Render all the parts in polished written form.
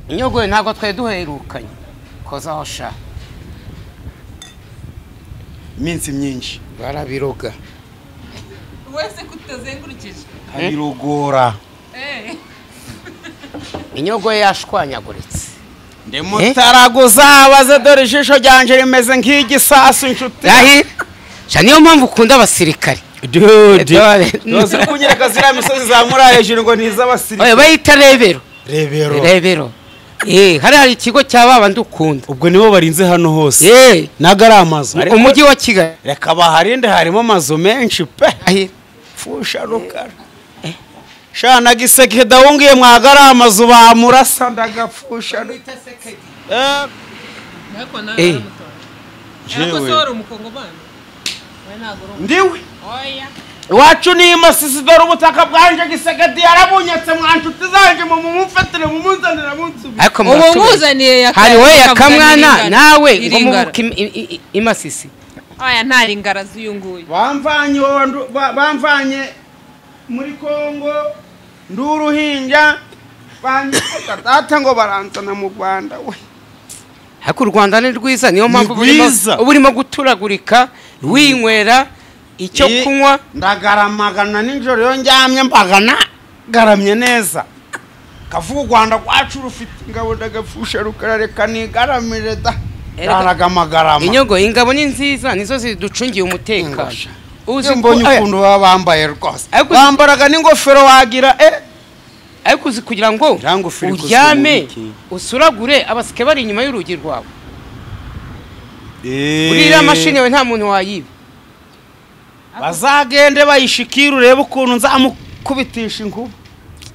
Inyogoye ntabwo twari duherukanye. Kozaho sha. Iminsi myinshi barabiroga. Wese kutazengurukije. Abirogora. Inyogoye yashwanyaguritse. Ndimutaraguza abaze dore ijisho ryanje rimeze nk'igisasu inshuti. Rahira. Sha niyo mpamvu ukunda abasirikare. Dude. Ndoze kunyereka zira misozi zamura hejuru ngo niza abasirikare. Oya bayita rebero. Rebero. Rebero. Hari ikigo cya baba ndukunda. Ubwo nibo barinze hano hose. Naga ari amazu. Umujyi wa Kigali. Reka baharinde harimo amazu menshi pe. Fusha rukara. Sha nagiseke dawungiye mwaga ari amazu bamurasa ndagapfusha. Nako nawe aramutora. Ndiwe. Iwacu ni Masisi dore ubutaka bwanje Gisegedi yarabunyatse mwanshuti zanje mu mumfatire mu munzanira munsubi. Ariko ubu muzaniye ya hari we yakamwana nawe ngo mubuke imasisi. Oya ntari ingara zuyunguye. Bamvanye bamvanye muri Kongo nduruhinja banyuka data ngo baranzana mu Rwanda we. Ariko u Rwanda ni rwiza niyo mpamvu burimo guturagurika winywera icyo kunywa. Ndagaramagana nijoro yo njyamye mbagana garamye neza kavuga u Rwanda rwacu rufite ingabo ndagapfusha rukarareka nigaramire da daragamagarama. Inyogo ingabo ni nziza nizo ziducungiye umutekano. Uzi mbonye ukuntu baba bambaye rwose bambaraga n'ingofero wagira ariko uzi kugira ngo uryame usuragure abasike bari inyuma y'urugi rwawe. Uriya mashini we nta muntu wayiba. Bazagende bayishikira urebe ukuntu nzamukubitisha inkuba.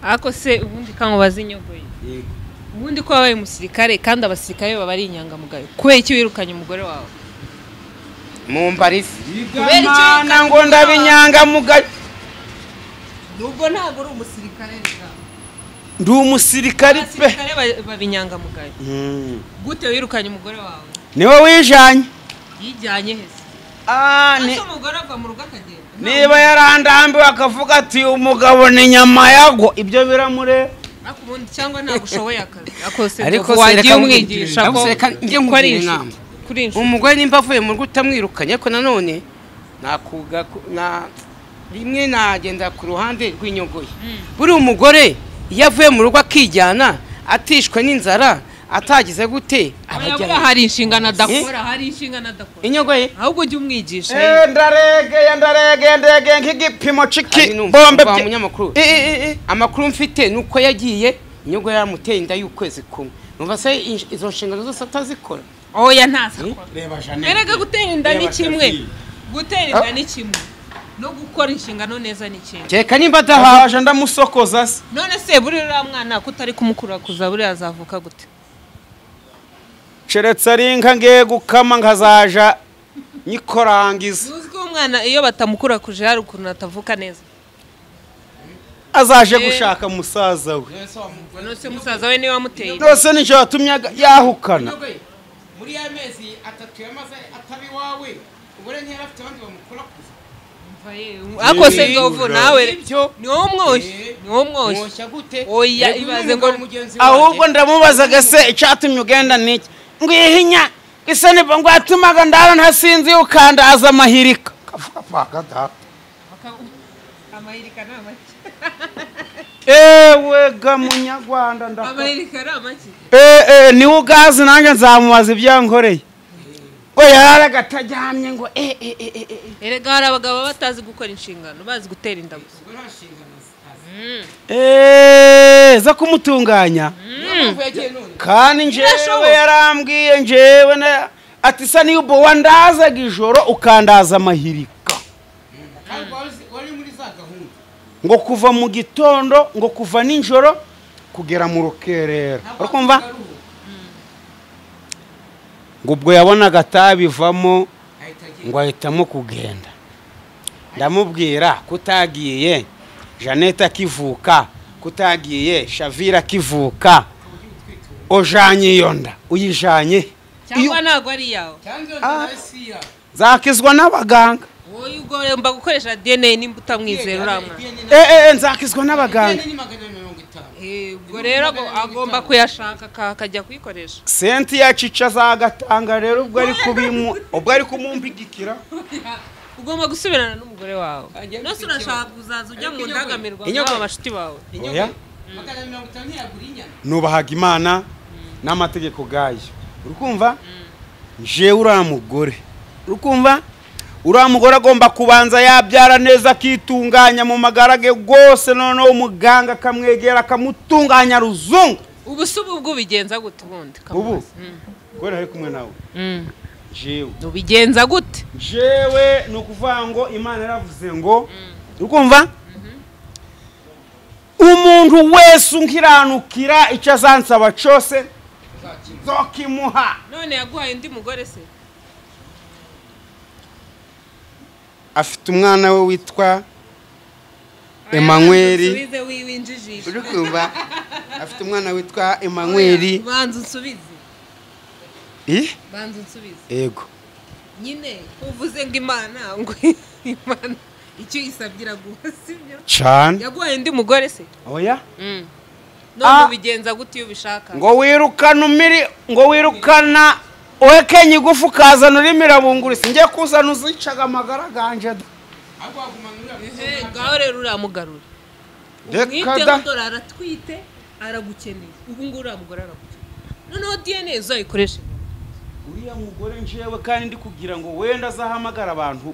Ako se ubundi kankubaza inyogoye. Yego. Ubundi ko wabaye umusirikare kandi abasirikare baba ari inyangamugayo. Kubera iki wirukanye umugore wawe? Mumbarisi. Kubera iki wirukanye ngo ndabinyangamugayo? Nubwo ntabwo uri umusirikare reka. Ndi umusirikare pe. Abasirikare babinyangamugayo. Gute wirukanye umugore wawe? Niwe wijanye. Yijyanye hese? Niba yarandambiwe akavuga ati umugabo ni nyama yago ibyo biramure. Akubundi cyangwa nagushoboye akazi. Akose ariko wagiye umwigisha ko ngiye nkugira inama. Umugore nimba avuye mu rugo utamwirukanye ariko nanone nakuga na rimwe nagenda ku ruhande rw'inyogoye. Buri umugore iyo avuye mu rugo akijyana atishwe n'inzara atagize gute abajya hari inshingano adakora hari inshingano adakora inyogoye ahubwo ujye umwigisha. Ndaregeye ndegeye nk'igipimo ciki bombe bya munyamakuru. Amakuru mfite nuko yagiye inyogoye yaramuteye inda y'ukwezi kumwe. Numva se izo nshingano zose atazikora. Oya ntazakora. Reba Jeanette. Erega gutera inda ni kimwe. Gutera inda ni kimwe. No gukora inshingano neza ni kimwe. Kereka nimba adahaje ndamusokoza se. None se buri uriya mwana kutari kumukurakuza buri azavuka gute? Keretse ari inka ngiye gukama nkazaja nyikorangiza. Uzi ko umwana iyo batamukurakuje hari ukuntu atavuka neza. Azaje gushaka musaza we. None se musaza we niwe wamuteye. Rwose nicyo yatumye yahukana. Muri ya mezi atatu yamaze atabi wawe ubure ntiyarafite abandi bamukurakuza. Ako se nzovu nawe ni wowe umwoshya ni wowe umwoshya. Oya ibaze ngo ahubwo ndamubazaga se icyatumye ugenda niki ngwihinya ise niba ngo atumaga ndara ntasinzi ukandaza amahirika kavuga paka data amahirika ni amaki. Ewe ga munyarwanda ndaka amahirika ni amaki. Niwe ugazi nanjye nzamubaza ibyankoreye. Ngo yararaga atajyamye ngo Erega hari abagabo batazi gukora inshingano bazi gutera inda gusa. Za kumutunganya. Kandi njewe yarambwiye njewe ati sa niyo ubo wandazaga ijoro ukandaza amahirika. Ngo kuva mu gitondo ngo kuva nijoro kugera mu rukerera. Urikumva? Ngo ubwo yabonaga atabivamo ngo ahitamo kugenda. Ndamubwira kutagiye Jeannette akivuka, kutagiye Shavira akivuka, ojanye iyo nda uyijanye cyangwa ntago ari yawe. Zakizwa n'abaganga. Wowe ugomba gukoresha DNA nimba utamwizera uramwana. Nzakizwa n'abaganga. Ubwo rero agomba kuyashaka akajya kuyikoresha. Senti yacica azagatanga rero ubwo ari kubimu ubwo ari kumumpigikira. Ugomba gusubirana n'umugore wawe. Nose urashaka kuzaza ujya mu ndangamirwa n'aba bashuti bawe. Oya. Nubahaga Imana n'amategeko gayo. Urukumva? Nje uriya mugore. Urukumva? Uriya mugore agomba kubanza yabyara neza akitunganya mu magarage gose, noneho umuganga akamwegera akamutunganya ruzungu. Ubu se ubu ubigenza gute ubundi? Ubu kubera ari kumwe nawe. Jewe ubigenza gute? Jewe ni ukuvuga ngo Imana yaravuze ngo urukumva? Umuntu wese unkiranukira icyo azansaba cyose nzokimuha. None yaguhaye undi mugore se? Afite umwana we witwa Emmanuel. Urukumva? Afite umwana witwa Emmanuel. Banza unsubize. Banza unsubize. Yego. Nyine uvuze ngo Imana ngo Imana icyo isabye guha sibyo? Cyane. Yaguhaye undi mugore se? Oya. None ubigenza gute iyo ubishaka? Ngo wirukana umiri, ngo wirukana ohekenye igufu kazana urimo singiye kuzana uzicaga amagara ganje da. Ngaho rero uramugarura. Umwite dore aratwite aragukeneye. Ubu ngubu uramugore aragukeneye. Noneho DNA uzayikoreshe. Uriya mugore njewe kandi ndi kugira ngo wenda azahamagara abantu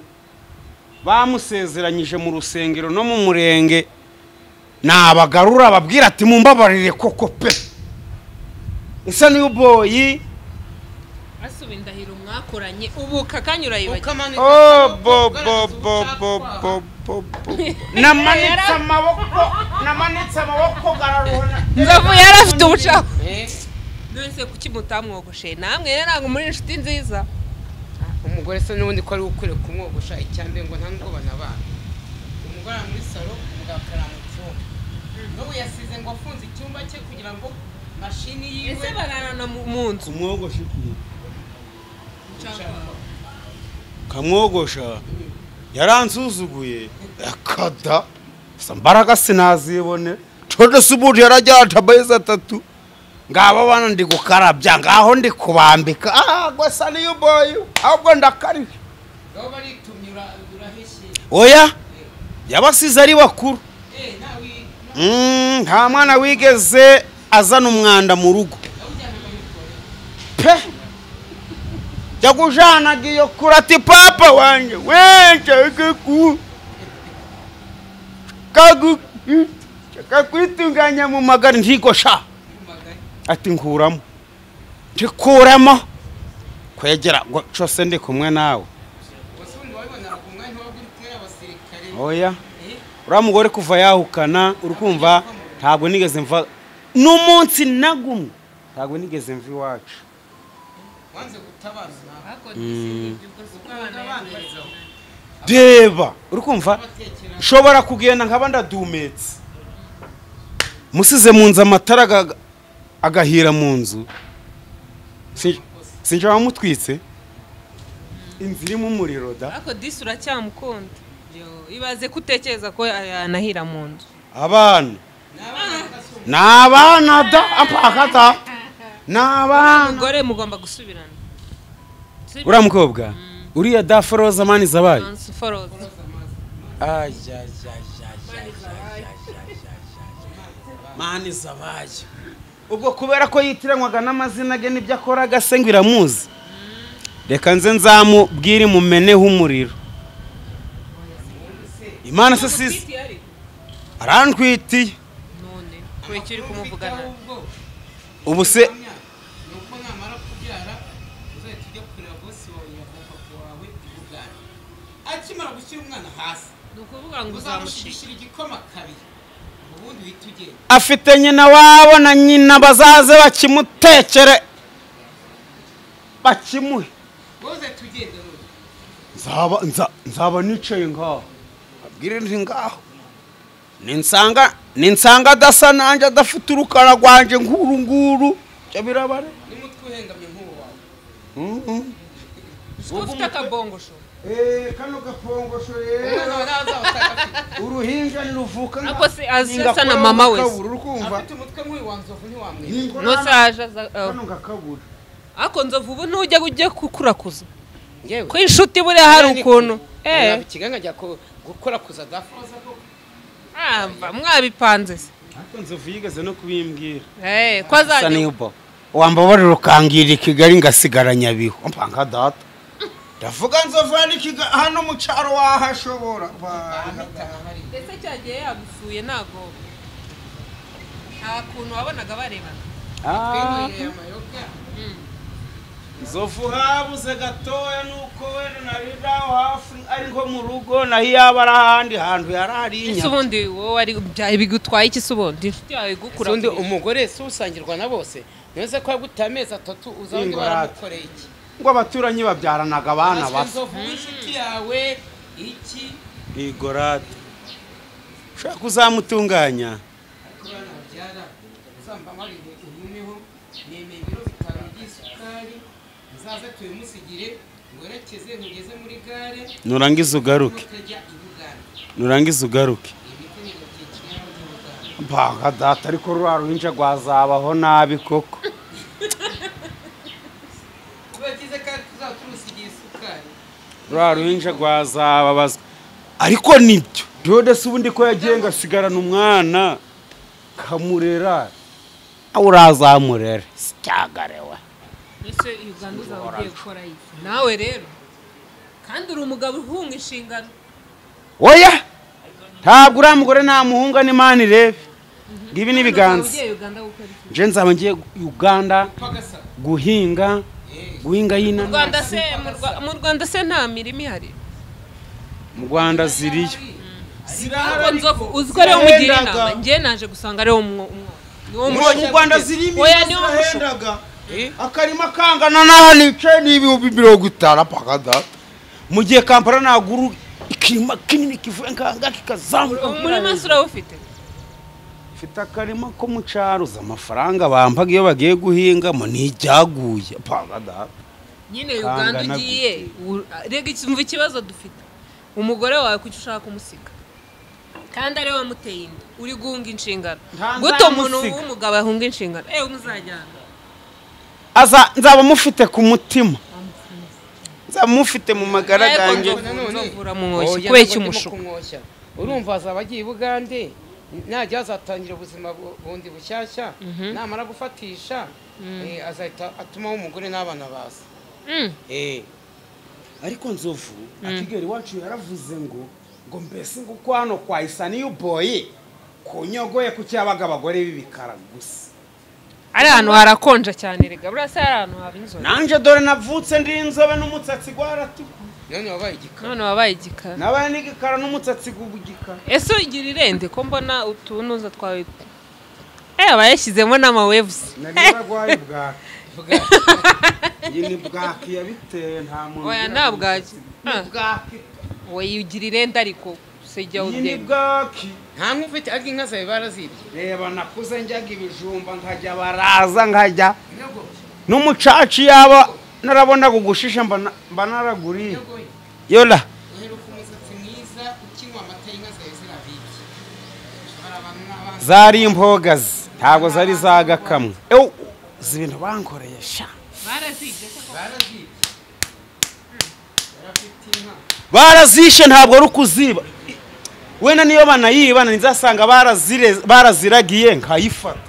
bamusezeranyije mu rusengero no mu murenge nabagarura babwira ati mumbabarire koko pe. Isa niyo boyi asuba indahiro mwakoranye ubu kakanyura yibagiwe. Oh bo bo bo bo bo bo. Namanitse amaboko, namanitse amaboko gararuhana. Nzovu yarafite ubucaho. None kuki mutamwogoshe? Namwe rero ntabwo muri inshuti nziza. Umugore se n'ubundi ko ari ukwiye kumwogosha icyambe ngo nta nubwo banabana. Umugore ari muri salo, umugabo akari mu cyumba. N'ubu yasize ngo afunze icyumba cye kugira ngo mashini yiwe. Ese bararana mu nzu? Kumwogosha iki? Kamwogosha yaransuzuguye akada mbaraga sinazibone code subuti yarajya amezi 3 ngabo bana ndi gukarabya ngaho ndi kubambika gwasa niyo boy ahubwo ndakarije ngabo baritumye uraheshye. Oya yabasize ari bakuru. Nta mwana wigeze azana umwanda mu rugo pe. Yakujana giyo kurati papa wanje wenje ku kagu kakwitunganya mu magari ntigosha ati nkuramo ntikuramo kwegera ngo cyose ndi kumwe nawe. Oya uriya mugore kuva yahukana urukumva ntabwo nigeze mva n'umunsi nagumwe ntabwo nigeze mva iwacu. Deba urukumva nshobora kugenda nkaba ndadumetse musize mu nzu amatara agahira mu nzu sinje bamutwitse inzu irimo umuriro da. Ariko disi uracyamukunda. Ibaze kutekereza ko yanahira mu nzu. Abana nabana da apakata nabana. Umugore mugomba gusubirana. Uriya mukobwa uriya da Foroza mani zabaye. Mani zabaye. Ubwo kubera ko yitiranwaga n'amazina ge n'ibyo akoraga se ngo iramuzi. Reka nze nzamubwire mumeneho umuriro. Imana se sisi arantwitiye. None kuki uri kumuvugana? Ubu se akimara gushyira umwana hasi nukuvuga ngo uzamushishira igikoma kabiri ubundi uhita. Afite nyina wabo na nyina bazaze bakimutekere bakimuhe. Boze tugende none. Nzaba nicaye ngaho abwire nti ngaho ninsanga adasa nanjye adafite urukara rwanje nkuru nguru cyo birabare nimutwe uhengamye nk'uwo wawe. Ufite akabongo sho. Kano gapongosho rero uruhinja niruvuka ako se azasa na mama we afite umutwe nk'uyu wa Nzovu ntiwamwiba no saje kano gakabura ako Nzovu ubu ntujya ujye kukurakuza ko inshuti buriya hari ukuntu ikiganga ajya gukurakuza dafoza koko mwabipanze se ariko Nzovu yigeze no kubimbwira ko azajya wambabarira ukangira i Kigali ngasigara Nyabihu mpanga data ndavuga Nzovu hano mu cyaro wahashobora ndetse cyagiye yagusuye ntago nta kuntu wabonaga barebana Nzovu habuze gatoya nuko wenda nari aho hafi ari nko mu rugo naho yaba ari ahandi hantu yari ari inyama. Ubundi wowe ari bigutwaye iki se ubundi inshuti yawe igukura ubundi umugore si usangirwa na bose neza ko yagutaye amezi 3 uza undi baramukoreye iki ngo abaturanyi babyaranaga abana basa Nzovu w'inshuti yawe iki igorate ushaka kuzamutunganya ariko bana babyara uzamba marire ugumeho nemeye ibiro 5 by'isukari nzaze tubimusigire ngwerekeze ngeze muri gare nurangiza ugaruke nurangiza ugaruke mpanga data ariko rura ruhinja rwazabaho nabi koko rura ruhinja rwazababazwa ariko nibyo Jode se ubundi ko yagiye ngasigarana umwana kamurera urazamurera sicyagarewe ese Uganda uzaba ugiye gukora iki nawe rero kandi uri umugabo uhunga inshingano oya ntabwo uriya mugore namuhunga n'Imana irebe ngibi n'ibiganza nje nzaba ngiye Uganda guhinga guhinga y'inanasi mu Rwanda se nta mirimo ihari mu Rwanda ziriyo Nzovu uzi ko ariwo umugira inama njye naje gusanga ariwo mu Rwanda zirimo zirahendaga akarima kangana n'aha nicaye ni 50,000 paka data mu gihe Kampala naguru ikirima kinini kivuye nkanga kikazamuka umurima urawufite mfite akarima ko mu cyaro amafaranga bampaga iyo bagiye guhingamo nijyaguye paka data nyine Uganda ugiye rega umva ikibazo dufite umugore wawe kuki ushaka kumusiga kandi ari wamuteye inda uri guhunga inshingano gute umuntu w'umugabo ahunga inshingano muzajyana aza nzaba mufite ku mutima nzaba mufite mu magara ganjye kubera iki umushuka urumva azaba agiye i Bugande najya azatangira ubuzima bundi bushyashya namara gufatisha azahita atumaho umugore n'abana baza ariko Nzovu akigera iwacu yaravuze ngo mbese ngo uko hano kwa Isaniyu Boy kunyogoye ku cyabaga abagore b'ibikara gusa ari ahantu harakonja cyane rega buriya se ari ahantu haba inzobe nanje dore navutse ndi inzobe n'umutsatsi gwaratuku none wabaye igikara none wabaye igikara nabaye n'igikara n'umutsatsi gubugikara ese ugira irende ko mbona utunuza twawe abayashyizemo n'amawaves nari narwaye bwaki iyi ni bwaki yabiteye nta muntu oya nta bwaki oya ugira irende ariko sijya iyi ni bwaki nta nk'ufite ariko inka zawe barazibye reba nakuze njyaga ibijumba nkajya baraza nkajya n'umucaci yaba narabonaga ugushisha mba naraguriye yola zari impogazi ntabwo zari zagakamwe ibintu bankoreye sha barazishe ntabwo ari ukuziba wenda niyo banayiba nzasanga baraziragiye nkayifata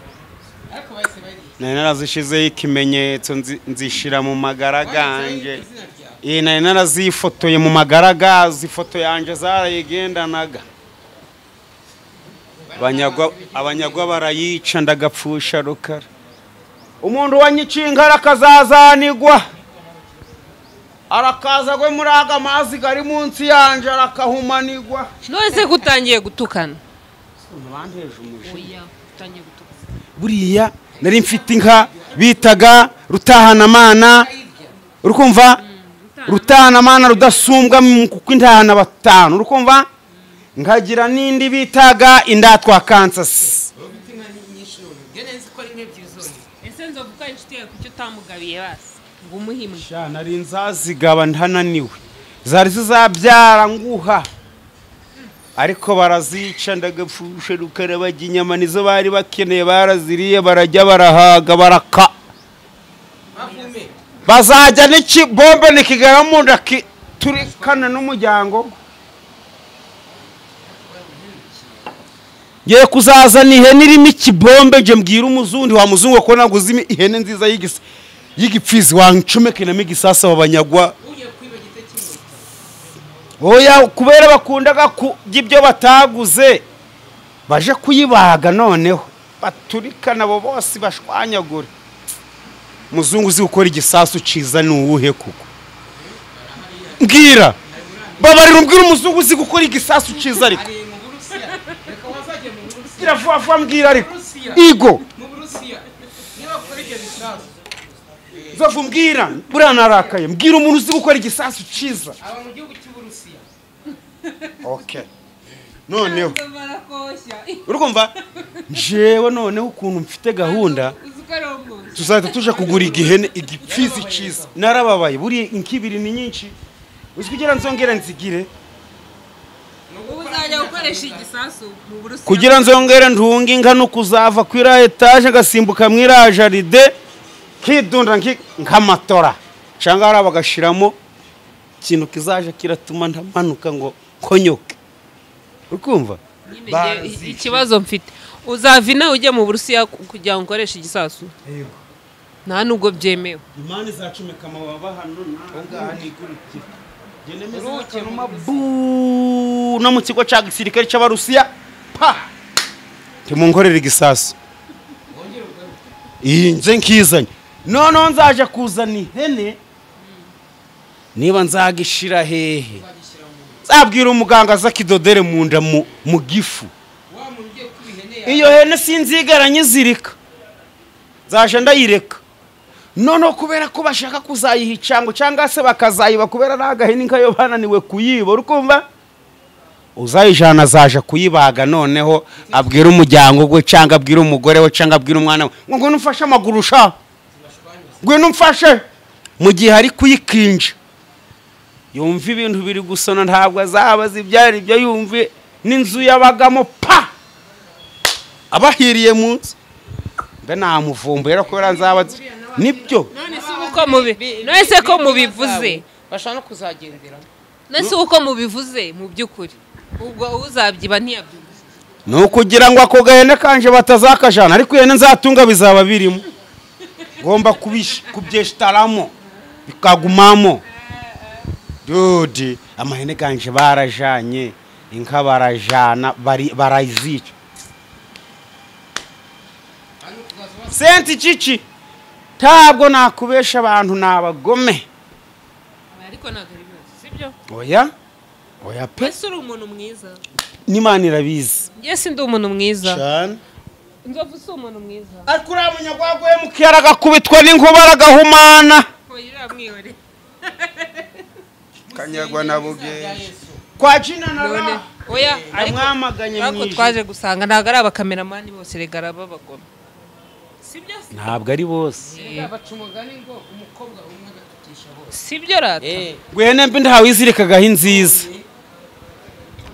nari narazishizeho ikimenyetso nzishira mu magara ganjye nari narazifotoye mu magara gazo ifoto yanjye zarayigendanaga abanyagwa barayica ndagapfusha rukara umuntu wanyiciye inkara akazazanigwa arakaza gwe muri aga mazi gari munsi yanje arakahumanigwa none gutangiye gutukana buriya nari mfite inka bitaga Rutahanamana urukumva Rutahanamana rudasumbwa kuko intahana batanu urukumva nkagira n'indi bitaga indatwa Kansas ese Nzovu ko inshuti yawe kuki utamugabiye basi ngo umuhimwe sha nari nzazigaba ntananiwe Zari zizabyara nguha. Ariko barazica ndagapfusha rukarabajya inyama nizo bari bakeneye baraziriye barajya barahaga baraka. Bazajya n'iki bombe nikigara mu nda turikana n'umuryango. Ngiye kuzazana ihene irimo ikibombe nje mbwira umuzundi wa muzungu ko naguze ihene nziza y'igipfizi wancomeke na migisasa babanyagwa. Oya kubera bakundaga kurya ibyo bataguze baje kuyibaga noneho baturikana abo bose bashwanyagura. Muzungu uzi gukora igisasu ciza ni uwuhe kuko? Mbwira babarira umbwira umuzungu uzi gukora igisasu ciza ariko. Gira vuba vuba mbwira ariko. Igo mu Burusiya niba bakora ibyo bisasu. Nzovu mbwira buriya narakaye mbwira umuntu uzi gukora igisasu ciza. Aba mu gihugu cy'u Burusiya. Okay. Noneho urukumva njewe noneho ukuntu mfite gahunda tuzahita tuja kugura igihene igipfizi ciza. Narababaye buri inkibiri ni nyinshi uzi kugira nzongera nzigire uzajya gukoresha igisasu mu Burusiya kugira nzongera ntunge inka no kuzava kwira etage ngasimbuka mwira jaride kidunda nk'amatora cyangwa hari abagashiramo ikintu kizaje kiratuma ndamanuka ngo konyoke. Ukumva ikibazo mfite uzavina ujya mu Burusiya kugira ngo ukoreshe igisasu? Yego. Nta nubwo byemewe. Imana izacomeka amababa hano ngaha nigurukira. Bu no mu kigo cya gisirikare cy'Abarusiya pa timunkorera igisasu. Iyi nze nkizanye. Noneho nzaje kuzana ihene niba nzagishira hehe. Nzabwira umuganga azakidodere mu nda mu gifu. Iyo hene sinzigara nyizirika. Nzaje ndayireka. Noneho kubera ko bashaka kuzayiha icango cyangwa se bakazayiba kubera n'agahene nkayo bananiwe kuyiba urukumva uzayijana azaje kuyibaga noneho abwira umuryango gwe cyangwa abwira umugore we cyangwa abwira umwana we ngo ngwino umfashe amaguru sha ngwino umfashe. Mu gihe ari kuyikinja yumva ibintu biri gusona ntabwo azabaza ibyari ibyo yumve n'inzu yabagamo pa abahiriye munsi mbe namuvumbuye kubera nzabaza nibyo. None se uko mubi none se ko mubivuze bashaka no kuzagendera none se uko mubivuze mu byukuri ubwo uzabyiba ntiyabyumva no kugira ngo ako gahene kanje batazakajana ariko ihene nzatunga bizaba birimo ngomba kubyeshtaramo bikagumamo. Dude amahene kanje barajanye inka barajana barazica. Senti cici ntabwo nakubesha abantu nabagome ariko ntabwo ari bose sibyo? Oya oya pe. Ese uri umuntu mwiza? N'Imana irabizi. Njye sindi umuntu mwiza cyane. Nzovu si umuntu mwiza. Ariko uriya munyagwagwe mukiyara agakubitwa n'inkuba aragahumana. Oya mwihore. Kanyagwa na bugeje. Kwa jina na ra. Oya ariko mwamaganye ariko twaje gusanga ntabwo ari abakameramani bose regara babagome. Sibyo? Ntabwo ari bose. Baca umugani ngo umukobwa umwe agatukisha bose. Sibyo rata. Gwene mbi ntawizirikagaho inziza.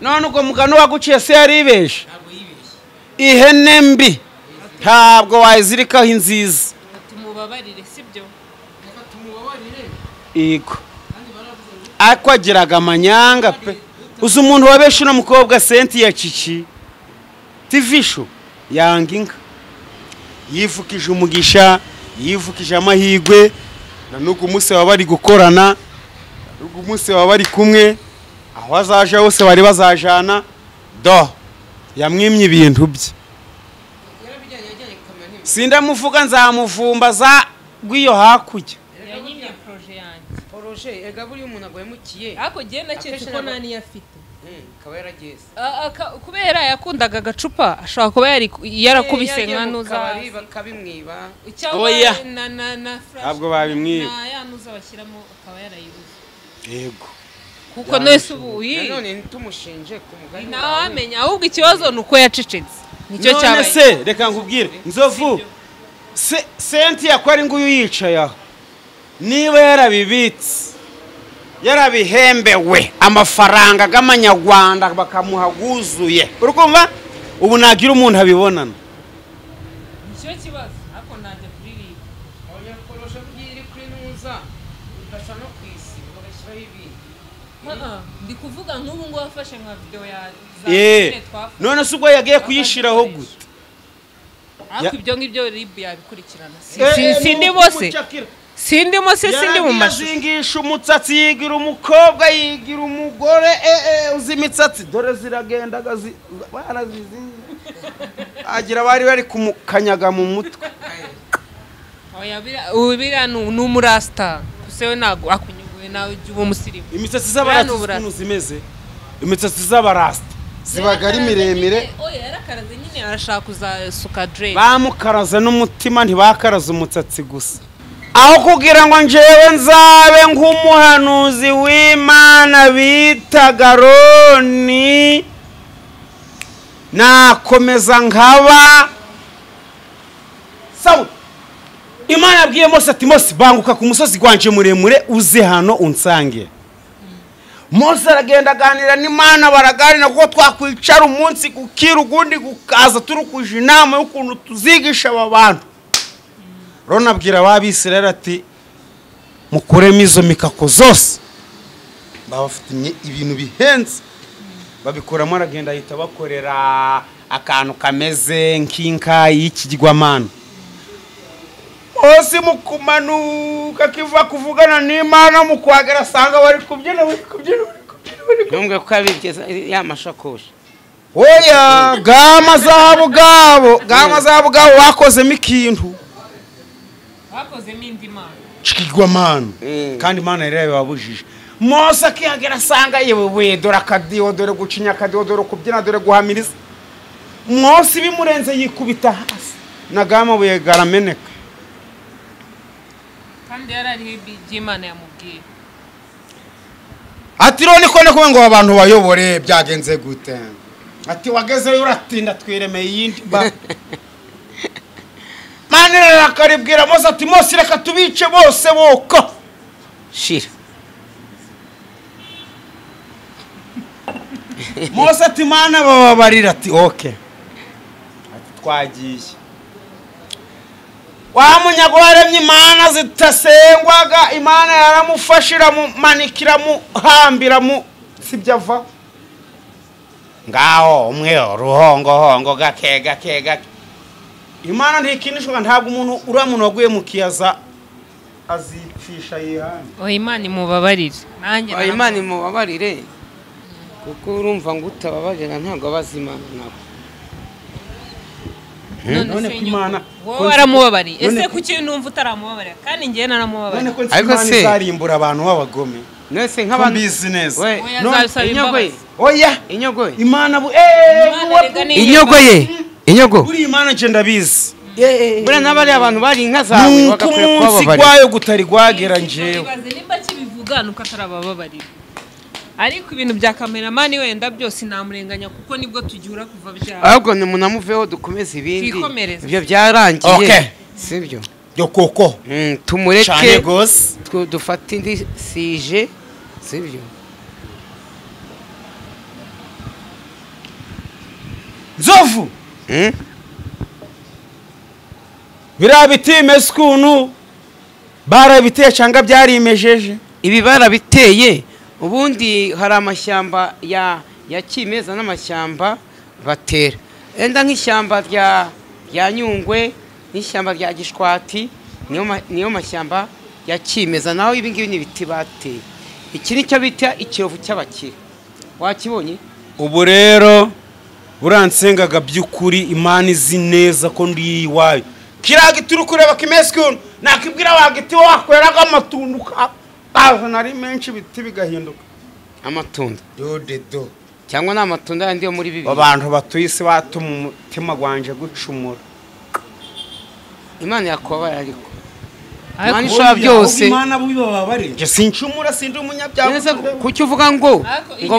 None ubwo mugano waguciye se yaribeshe? Ntabwo yibeshe. Ihene mbi ntabwo wayizirikaho inziza. Tumubabarire sibyo? Reka tumubabarire. Yego. Ariko agiraga amanyanga pe. Uzi umuntu wabeshe no mukobwa Senti ya Cici TV show yanga inka. Yivukije umugisha, yivukije amahigwe, na nuko umunsi baba bari gukorana, nuko umunsi baba bari kumwe, aho azaje hose bari bazajana, do yamwimye ibintu bye. Sindamuvuga nzamuvumba za gwiyo hakurya. Yanyimye projet yanjye. Projet ega buri umuntu agwemukiye. Ariko giye naketse ko nani yafite. Kaba yarageze. Kubera yakundaga agacupa ashobora kuba yarakubise nka nuza bakabimwiba. Oya. Na flash. Ntabwo babimwiba. Na ya nuza bashyiramo akaba yarayibuze. Yego. Kuko nese ubu none ntumushinje ku mugani. Ntawamenya ahubwo ikibazo nuko yacecetse. Nicyo cyabaye. None se reka nkubwire Nzovu Senti yakwari nguyu yicaye aho. Niba yarabibitse Yarabihembewe amafaranga g'amanyarwanda bakamuha guzuye. Urukumva? Ubu nagira umuntu abibonana. Nicyo kibazo ariko najya kuri RIB. Oya korosha kugira kuri nuza ugasha no kwisi ugashyiraho ibindi. Ndi kuvuga nk'ubu ngo wafashe nka video ya za twafashe. None se ubwo yagiye kuyishiraho gute? Ariko ibyo ngibyo RIB yabikurikirana. Sindi bose. Sindi mose sindi mu mashusho. Yarazingisha umutsatsi yigira umukobwa yigira umugore uzi imitsatsi dore ziragendaga barazizinze. Agira bari bari kumukanyaga mu mutwe. Oya bira ni umurasta. Kusewe nago akunyuguye nawe ujye uba umusirimu. Imitsatsi z'abarasta ukuntu zimeze. Imitsatsi z'abarasta zibaga ari miremire. Oya yarakaraze nyine arashaka kuzasuka dread. Bamukaraze n'umutima ntibakaraze umutsatsi gusa. Aho kugira ngo njewe nzabe nk'umuhanuzi w'Imana bitaga Aroni, nakomeza nkaba Sawuli. Imana yabwiye Mose ati Mose banguka ku musozi gwanje muremure uze hano unsange. Mose aragenda aganira n'Imana baraganira kuko twakwicara umunsi gukira ugundi gukaza turukuje inama y'ukuntu tuzigisha aba bantu. Rona abwira ababisirayeli ati mukuremo izo mikako zose babafitinye ibintu bihenze babikuramo. Aragenda ahita bakorera akantu kameze nk'inka y'ikigwamana. Mose mu kumanuka kiva kuvugana n'Imana mu kwagera asanga bari kubyina bari kubyina bari kubyina bari kubyina. Ntumbwe ko abigeza ya mashakoshi. Oya gama zahabu gabo gama zahabu gabo wakozemo ikintu. Bakozemo indi mana. Kigwamana. Kandi Imana yari yababujije. Mose akihagera asanga yewe dore akadiho dore gucinya akadiho dore kubyina dore guhamiriza. Mose bimurenze yikubita hasi na gamabuye garameneka. Kandi yarari iby'Imana yamubwiye. Ati rero niko kuba ngo abantu bayobore byagenze gute? Ati wagezeyo uratinda twiremeye iyindi ba. Mana akaribwira Mose ati Mose reka tubice bose boko. Shira. Mose ati Mana bababarira ati okay. Ati twagiye. Wa munyago waremye Imana zitasengwaga Imana yaramufashira mu manikira mu hambira mu sibyava. Ngaho umwe ruhongo hongo gake gake gake. Imana ntikinishwa ntabwo umuntu uriya muntu waguye mu kiyaza azipfisha yihane. Oya Imana imubabarire. Nanjye oya Imana imubabarire. Kuko urumva ngo utababarira ntabwo abazimana nabo. None Imana wowe waramubabariye. Ese kuki numva utaramubabarira kandi ngiye naramubabariye? None ko Imana izarimbura abantu b'abagome. Nese nk'abantu business. Oya oya inyogoye. Imana bu inyogoye. Inyogo. Buri Imana nje ndabizi. Buriya n'abari abantu bari inka zawe bagakwiye kubababarira. Kwayo gutari gwagera njewe. Ibaze nimba kibivuga nuko atarabababarira. Ariko ibintu bya cameraman wenda byose namurenganya kuko nibwo tugihura kuva byaba. Ahubwo ni munamuveho dukomeze ibindi. Ibyo byarangiye. Okay. Sibyo. Yo koko. Tumureke. Dufate indi sije. Sibyo. Nzovu. Biriya biti bimeze ukuntu barabiteye cyangwa byarimejeje. Ibi barabiteye. Ubundi hari amashyamba ya kimeza n'amashyamba batera. Enda nk'ishyamba rya Nyungwe n'ishyamba rya Gishwati niyo mashyamba ya kimeza, naho ibi ngibi ni ibiti bateye. Iki nicyo bita ikiyovu cy'abakire. Wakibonye? Ubu rero buransengaga by'ukuri Imana izi neza ko ndi iwayo. Kiriya giti uri kureba kimeze ukuntu nakibwira wa giti wakweraga amatunda ukazana ari menshi ibiti bigahinduka amatunda. Dodedo cyangwa ni amatunda yandi yo muri bibi. Abantu batuye isi batuma umutima gwanje gucumura. Imana yakubabarira ariko. Imana ishobora byose. Imana bubibabarira. Nje sincumura sindi umunyabyaha. Kuki uvuga ngo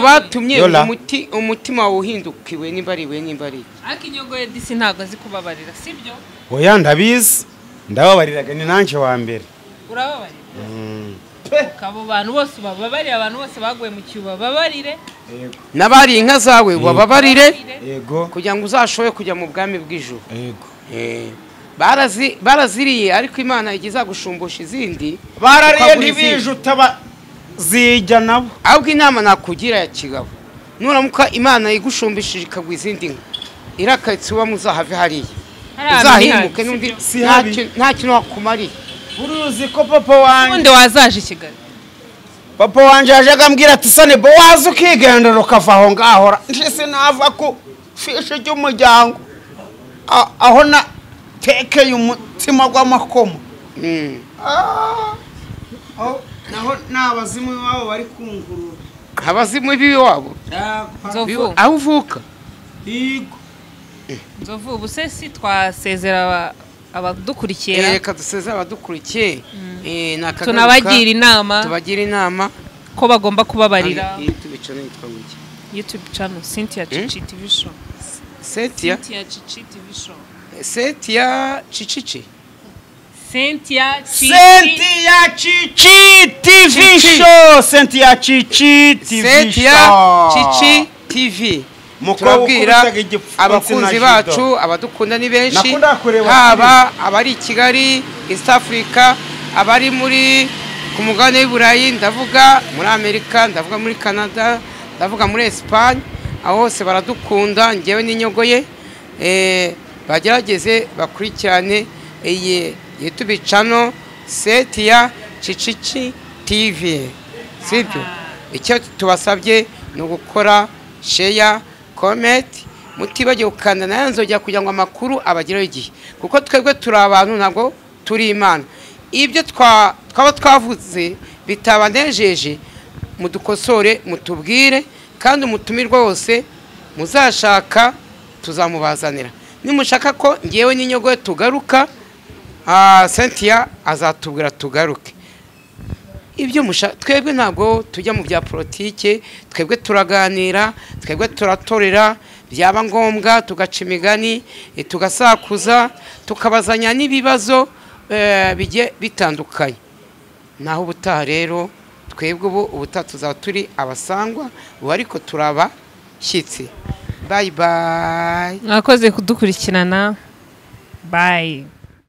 batumye umutima wawe uhindukiwe nimba ari we nimba ari. Ariko inyogoye disi ntago azi kubabarira sibyo? Oya ndabizi. Ndababariraga ni nanje wa mbere. Urababarira? pe. Abo bantu bose ubababarire, abantu bose baguye mu cyuba babarire. Yego. N'abari inka zawe wababarire. Yego. Kugira ngo uzashobe kujya mu bwami bw'ijuru. Yego. Baraziriye ariko Imana igiza gushumbusha izindi. Barariye ntibijuta bazijya nabo. Ahubwo inama nakugira ya kigabo, nuramuka Imana igushumbishije ikagwa izindi nka irakayitse uba muzahave hariya uzahimuke n'undi nta kintu wakumariye. Uruzi ko papa wanjye undi wazaje i Kigali, papa wanjye yaje agambwira ati sane bo waza ukigendera ukava aho ngaho, nje sinava ku fishi ry'umuryango aho na tekeye umutima gw'amakoma. Naho n'abazimu babo bari kungurura. Abazimu b'iwabo aho uvuka. Nzovu, ubu se si twasezera abadukurikiye? Reka dusezere abadukurikiye, tunabagira inama, tubagira inama ko bagomba kubabarira. YouTube YouTube channel Cynthia Chichi TV show. Cynthia Chichi TV show. Cynthia Chichichi. Cynthia Chichi. Cynthia Chichi TV show. Cynthia Chichi TV show. Cynthia Chichi TV. Turabwira abakunzi bacu, abadukunda ni benshi, haba abari i Kigali, East Africa, abari muri ku mugabane w'i Burayi, ndavuga muri Amerika, ndavuga muri Canada, ndavuga muri Espagne, aho hose baradukunda. Njyewe n'inyogoye bagerageze bakurikirane iyi YouTube channel Cynthia Chichichi TV. Sibyo, icyo tubasabye ni ugukora share, comment, mutibagiwe gukanda na nzogera kugira ngo amakuru abageraho igihe, kuko twebwe turi abantu ntabwo turi Imana. Ibyo twaba twavuze bitabanejeje mudukosore, mutubwire, kandi umutumirwa wose muzashaka tuzamubazanira. Nimushaka ko ngewe n'inyogoye tugaruka, Cynthia azatubwira tugaruke. Ibyo twebwe ntabwo tujya mu bya politike, twebwe turaganira, twebwe turatorera, byaba ngombwa tugaca imigani, tugasakuza, tukabazanya n'ibibazo bigiye bitandukanye. Naho ubutaha rero twebwe ubu ubutaha tuzaba turi abasangwa, ubu ariko turabashyitsi. Bye bye. Mwakoze kudukurikirana. Bye.